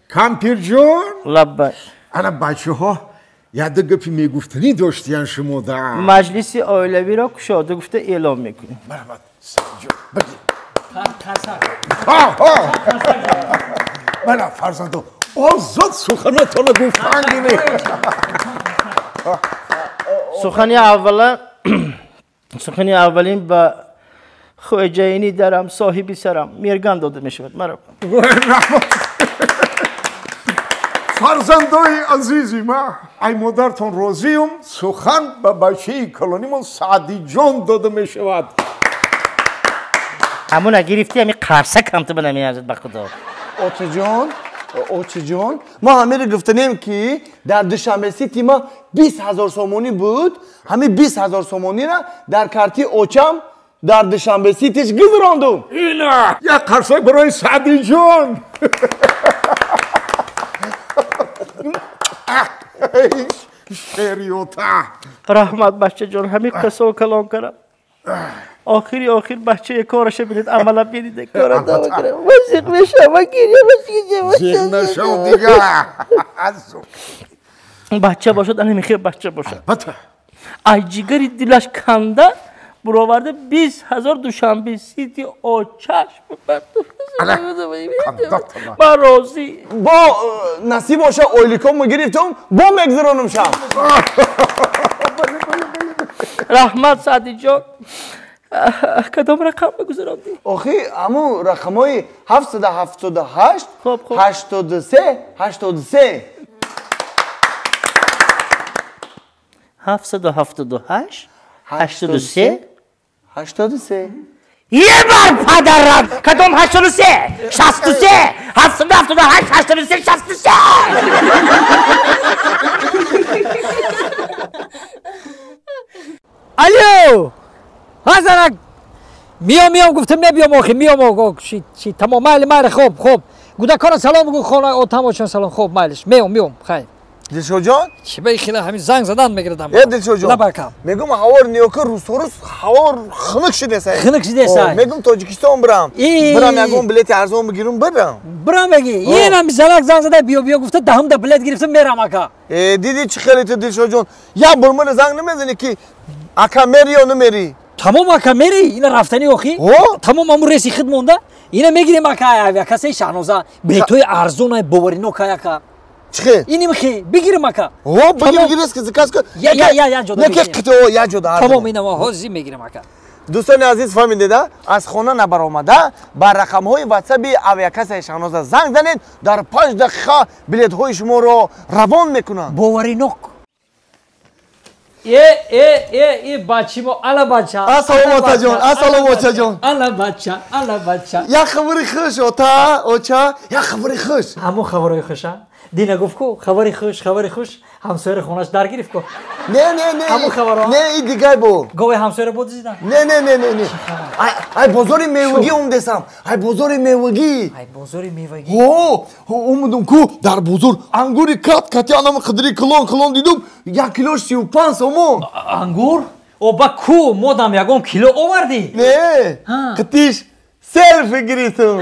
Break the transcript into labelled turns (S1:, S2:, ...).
S1: Кампирҷон.
S2: Лаббай.
S1: Ана бачаҳо яда гапи мегуфтанӣ доштиян шумо да.
S2: Маҷлиси оилавиро кушода гуфта эълон мекунем.
S1: Марҳамат, Саидҷон, бигир. Мана фарзандо, озод суханотонро гуфтан гиред.
S2: Сухани аввала, сухани аввалин ба хоҷаини дарам, соҳиби сарам мерган дода мешавад. Марҳамат.
S1: Фарзандои азизи ма, ай модартон розиюм, сухан ба бачаи калонимон Саъдиҷон дода мешавад.
S2: Ҳамуна гирифти, ҳами қарса камта ба намеарзад, ба худо.
S3: Очаҷон, очаҷон, мо ҳамеро гуфтанем, ки дар Душанбе Сити ма 20 000 сомонӣ буд, ҳами 20 000 сомониро дар карти очам дар Душанбе Ситиш гузарондум.
S1: Ина як қарсак барои Саъдиҷон. Шериёта.
S2: Раҳмат, бачаҷон, ҳамин қиссо калон кардам. Охири охир бачаи кораша бинед, амала бинед, кора дава кардам. Вазиқ мешава, гиря.
S1: Зиқ нашав дига.
S2: Бача бошад, ана мехел бача бошад.
S1: Албатта.
S2: Ай ҷигари дилаш канда буроварда 20 000 Душанбе Сити очаш. Ман розӣ.
S3: Бо насиб боша, ойликонмо гирифтум, бо мегзаронум шам.
S2: Раҳмат, Саъдиҷон. Кадом рақам гузарондӣ?
S3: Охи, ҳамун рақамҳои 778, 83, 83.
S2: 778, 83,
S3: 83.
S2: Ебар падарам, кадом 83, 63? 778, 83, 63.
S4: Алло, ҳазарак, миём, миём гуфтам, мебиём, охи миём. Чи, тамом, майли, майли, хоб, хоб, гудакона салом бугу, хона отамочон салом. Хоб, майлиш, меом, меом, хайр.
S3: Дилшодҷон.
S4: Чи ба хела ҳамин занг задан мегирдам?
S3: Э, Дилшодҷон.
S4: Лабакам.
S3: Мегум, ҳавор ниёка, рӯзторӯз ҳавор хунук шидесай.
S4: Хунук шидесай.
S3: Мегум, Тоҷикистон бирам, бирам, ягон билети арзон бигирум, бирам.
S4: Бирам меги? Инам занак занг зада, биё, биё гуфта, даҳумда билет гирифтам, мерам, ака.
S3: Э, диди, чӣ хеле ту, Дилшодҷон, як бор мана занг намезанӣ, ки ака, мери ё намерӣ?
S4: Тамом, ака, мери, ина рафтанӣ охи. Тамом, аму реси худ монда, ина мегирем, ака, авиакассаи Шаҳноза билетҳои арзонай, боваринока, ака.
S3: Чихе?
S4: Иним хи бигирим, ака.
S3: О, бигир, бигир, заказ кун.
S4: Я, я, я, я ҷода.
S3: Не, ки қито, я ҷода.
S4: Тамом, ина мо ҳозир мегирем, ака.
S3: Дӯстони азиз, фаҳмидеда, аз хона набаромада ба рақамҳои ватсаби авиакассаи Шаҳноза занг занед, дар 5 дақиқа билетҳои шуморо равон мекунанд.
S4: Боваринок. Э, э, э, э, бачимо, ала бача.
S3: Ассалому, отаҷон, ассалому, очаҷон.
S4: Ала бача, ала бача.
S3: Як хабари хуш, ота, оча, як хабари хуш.
S4: Ҳамон хабарои хуша? Дина гуфт ку, хабари хуш, хабари хуш, ҳамсояри хонаш дар гирифт ку.
S3: Не, не, не.
S4: Ҳамон хабаро?
S3: Не, и дигай бо.
S4: Гови ҳамсояро бодизида?
S3: Не, не, не, не, не. Ай бозори мевагӣ омдесам. Ай бозори мевагӣ.
S4: Ай бозори мевагӣ.
S3: Ҳо, омадам ку, дар бозор ангури кат кати анама қидри килон килон дидум, як килош 35 сомон.
S4: Ангур? О, ба ку модам ягон кило овардӣ?
S3: Не, қитиш селфи гирифтум.